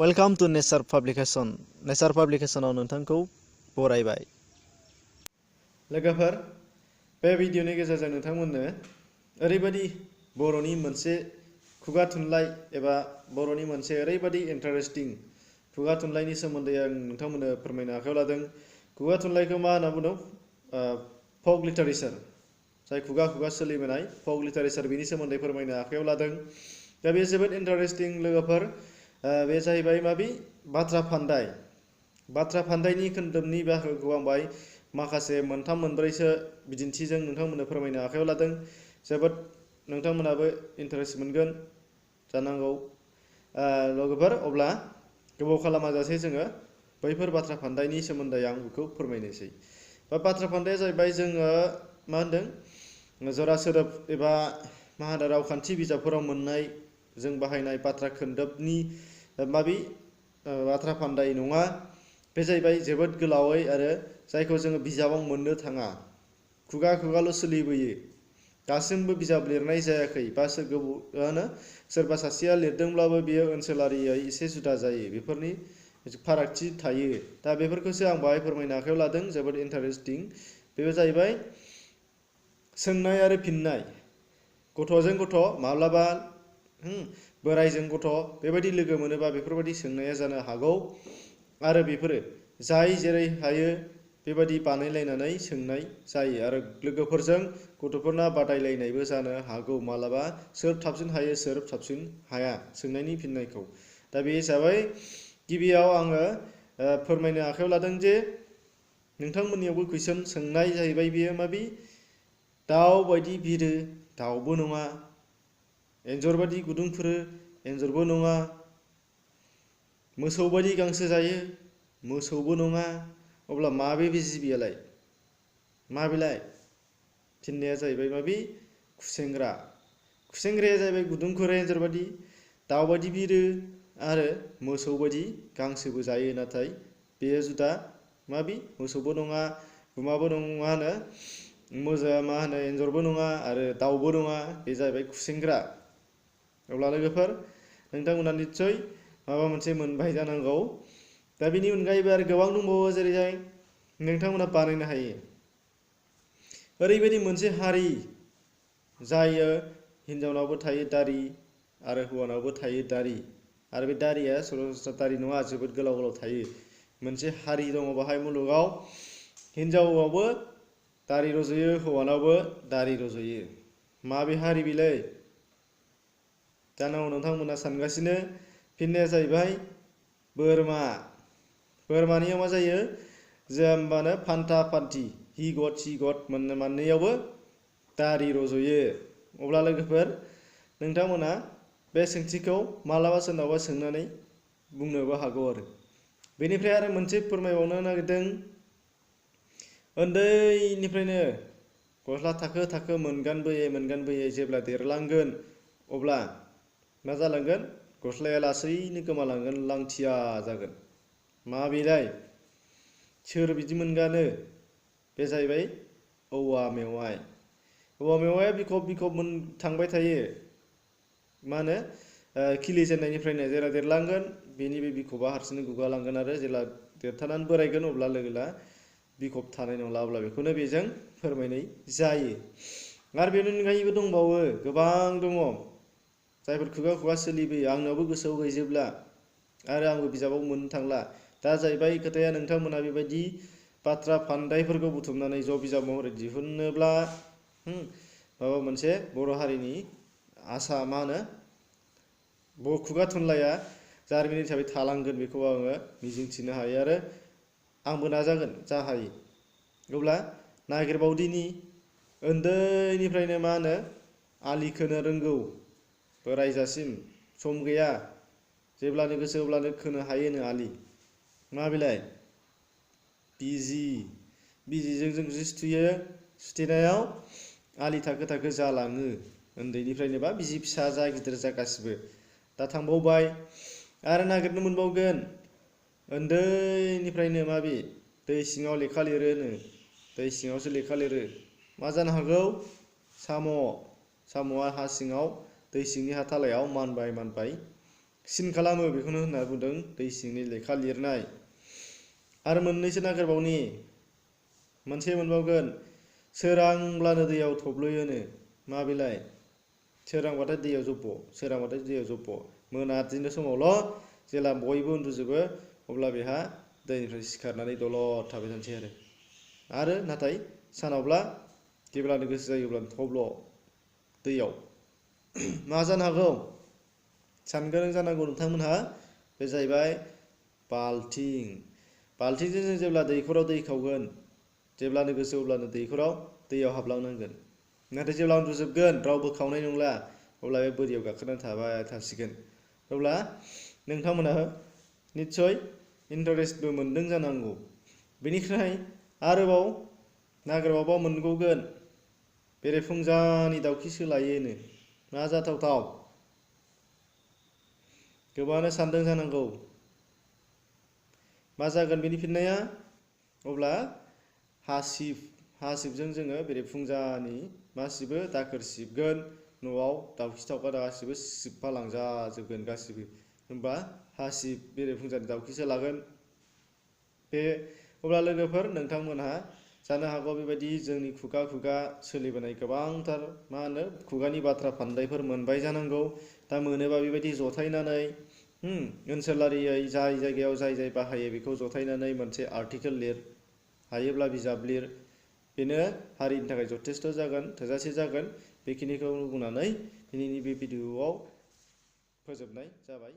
Welcome to nature publication. नेचार पाब्लिकेशनाव नोंथांखौ बरायबाय। लोगोफोर, बे भिडिअनि गेजेरजों नोंथांमोननो ओरैबायदि बर'नि मोनसे खुगा थुनलाइ एबा बर'नि मोनसे ओरैबायदि इन्टारेस्टिं खुगा थुनलाइनि सोमोन्दै आं नोंथांमोननो फोरमायनो आखायाव लादों। खुगा थुनलाइखौ मा होनना बुङो? फक लिटारेचार, जाय खुगा खुगा सोलिबोनाय फक लिटारेचार, बेनि सोमोन्दै फोरमायनो आखायाव लादों। दा बे जोबोद इन्टारेस्टिं लोगोफोर। बे जाहैबाय माबि बाथ्रा फान्दाय। बाथ्रा फान्दायनि खोन्दोबनि बाहागोखौ आं बाहाय माखासे मोनथाम मोनब्रैसो बिदिन्थिजों नोंथांमोननो फोरमायनो आखायाव लादों। जोबोद नोंथांमोनाबो इन्टारेस्ट मोनगोन जानांगौ। लोगोफोर, अब्ला गोबाव खालामाजासे जोङो बैफोर बाथ्रा फान्दायनि सोमोन्दै आं बेखौ फोरमायनोसै। बाथ्रा फान्दाया जाहैबाय जोङो मा होनदों, जरा सोदोब एबा मा होनो रावखान्थि बिजाबफोराव मोननाय जों बाहायनाय बाथ्रा खोन्दोबनि माबि बाथ्रा फान्दाय नङा। बे जाहैबाय जोबोद गोलावै आरो जायखौ जोङो बिजाबाव मोननो थाङा, खुगा खुगाल' सोलिबोयो। दासिमबो बिजाब लिरनाय जायाखै, बा सोरबा सासेया लिरदोंब्लाबो बेयो ओनसोलारियै एसे जुदा जायो। बेफोरनि फारागथि थायो। दा बेफोरखौसो आं बाहाय फोरमायनो आखायाव लादों। जोबोद इन्टारेस्टिं। बेबो जाहैबाय सोंनाय आरो फिननाय। गथ'जों गथ', माब्लाबा बोरायजों गथ' बेबायदि लोगो मोनोबा बेफोरबायदि सोंनाया जानो हागौ। आरो बेफोरो जाय जेरै हायो बेबायदि बानायलायनानै सोंनाय जायो। आरो लोगोफोरजों गथ'फोरना बादायलायनायबो जानो हागौ मालाबा, सोर थाबसिन हायो सोर थाबसिन हाया सोंनायनि फिननायखौ। दा बे हिसाबै गिबियाव आङो फोरमायनो आखायाव लादों जे नोंथांमोननियावबो कुइसन सोंनाय जाहैबाय। बेयो माबि दाउ बायदि बिरो, दाउबो नङा। एन्जर बायदि गुदुं खुरो, एन्जरबो नङा। मोसौ बायदि गांसो जायो, मोसौबो नङा। अब्ला माबे बे जिबियालाय? माबेलाय? फिननाया जाहैबाय माबि खुसेंग्रा। खुसेंग्राया जाहैबाय गुदुं खुरो, एन्जर बायदि, दाउ बायदि बिरो आरो मोसौ बायदि गांसोबो जायो। नाथाय बेयो जुदा। माबि मोसौबो नङा, गुमाबो नङा, मा होनो एन्जरबो नङा आरो दाउबो नङा। बे जाहैबाय खुसेंग्रा। अब्ला लोगोफोर, नोंथांमोना निस्सय माबा मोनसे मोनबाय जानांगौ। दा बेनि अनगायैबो आरो गोबां दंबावो, जेरैहाय नोंथांमोना बानायनो हायो। ओरैबायदि मोनसे हारि जायो, हिन्जावनावबो थायो दारि आरो हौवानावबो थायो दारि। आरो बे दारिया सरासनस्रा दारि नङा, जोबोद गोलाव गोलाव थायो। मोनसे हारि दङ बाहाय मुलुगाव, हिन्जावावबो दारि रज'यो, हौवानावबो दारि रज'यो। माबे हारि बिलाय? जानांगौ नोंथांमोना सानगासिनो। फिननाया जाहैबाय बोरमा। बोरमानिया मा जायो? होमबानो फान्था फान्थि, हि गट सि गट मोननैयावबो दारि रज'यो। अब्ला लोगोफोर, नोंथांमोना बे सोंथिखौ मालाबा सोरनावबा सोंनानै बुंनोबो हागौ। आरो बेनिफ्राय आरो मोनसे फोरमायबावनो नागिरदों। उन्दैनिफ्रायनो गस्ला थाखो थाखो मोनगानबोयै जेब्ला देरलांगोन अब्ला मा जालांगोन? गस्लाया लासैनो गोमालांगोन, लांथिया जागोन। मा बेलाय? सोर बिदि मोनगानो? बे जाहैबाय औवा मेवाइ। औवा मेवाया बिखब बिखब थांबाय थायो। मा होनो? खिलिजेननायनिफ्रायनो जेला देरलांगोन बेनि बे बिखबा हारसिंनो गुगालांगोन। आरो जेला देरथारनानै बोरायगोन अब्ला लोगोला बिखब थानाय नंला। अब्ला बेखौनो बेजों फोरमायनाय जायो। आरो बेनि अनगायैबो दंबावो, गोबां दङ जायफोर खुगा खुगा सोलिबोयो। आंनावबो गोसोआव गैजोबला आरो आंबो बिजाबाव मोननो थांला। दा जाहैबाय खोथाया, नोंथांमोना बेबायदि बाथ्रा फान्दायफोरखौ बुथुमनानै ज' बिजाब महरै दिहुनोब्ला माबा मोनसे बर' हारिनि मा होनो खुगा थुनलाइया जारिमिन हिसाबै थालांगोन, बेखौ आङो मिजिंथिनो हायो। आरो आंबो नाजागोन जा हायो। अब्ला नागिरबावदिनि, उन्दैनिफ्रायनो मा होनो आलि खोनो रोंगौ, बोरायजासिम सम गैया, जेब्लानो गोसो अब्लानो खोनो हायोनो आलि। मा बेलाय? बिजि। बिजिजों जों जि सुथेयो, सुथेनायाव आलि थाखो थाखो जालाङो उन्दैनिफ्रायनो, बा बिजि फिसा जा गिदिर जा गासिबो। दा थांबावबाय आरो नागिरनो मोनबावगोन। उन्दैनिफ्रायनो माबि दै सिङाव लेखा लिरोनो, दै सिङावसो लेखा लिरो। मा जानो हागौ? साम'। साम'आ हा सिङाव दै सिंनि हा थालायाव मानबाय सिन खालामो बेखौनो होनना बुंदों दै सिंनि लेखा लिरनाय। आरो मोननैसो नागिरबावनि मोनसे मोनबावगोन सोरांब्लानो दैयाव थब्लयोनो मा बेलाय सोरांबाथाय दैयाव जब्ब सोरांबाथाय दैयाव जब्ब मोनादिनो समावल' जेला बयबो उन्दुजोबो अब्ला बेहा दैनिफ्राय सिखारनानै दलद थाबाय थानोसै आरो नाथाय सानावब्ला जेब्लानो गोसो जायो अब्लानो थब्ल' दैयाव मा जानो हागौ सानगोरों जानांगौ नोंथांमोनहा बे जाहैबाय बाल्थिं। बाल्थिंजों जों जेब्ला दैखराव दै खावगोन जेब्लानो गोसो अब्लानो दैखराव दैयाव हाबलांनांगोन नाथाय जेब्ला उन्दुजोबगोन रावबो खावनाय नंला अब्ला बे बोरियाव गाखोनानै थाबाय थासिगोन। अब्ला नोंथांमोनहा निस्सय इन्टारेस्टबो मोनदों जानांगौ। बेनिफ्राय आरोबाव नागिरबावबा मोनबावगोन बेरेफुंजानि दाउखि सोलायोनो मा जाथावथाव गोबाङानो सानदों जानांगौ मा जागोन बेनि फिननाया अब्ला हासिबजों जोङो बेरेफुंजानि मा सिबो दाखोर सिबगोन न'आव दाउखि दाउखा गासिबो सिबफालांजाजोबगोन गासिबो होमबा हासिब बेरेफुंजानि दाउखिसो लागोन बे। अब्ला लोगोफोर नोंथांमोनहा जानो हागौ बेबायदि जोंनि खुगा खुगा सोलिबोनाय गोबांथार मा होनो खुगानि बाथ्रा फान्दायफोर मोनबाय जानांगौ। दा मोनोबा बेबायदि जथायनानै ओनसोलारियै जाय जायगायाव जाय बाहायो बेखौ जथायनानै मोनसे आर्टिकेल लिर हायोब्ला बिजाब लिर बेनो हारिनि थाखाय जथेस्थ जागोन थोजासे जागोन। बेखिनिखौ बुंनानै दिनैनि बे भिडिअआव फोजोबनाय जाबाय।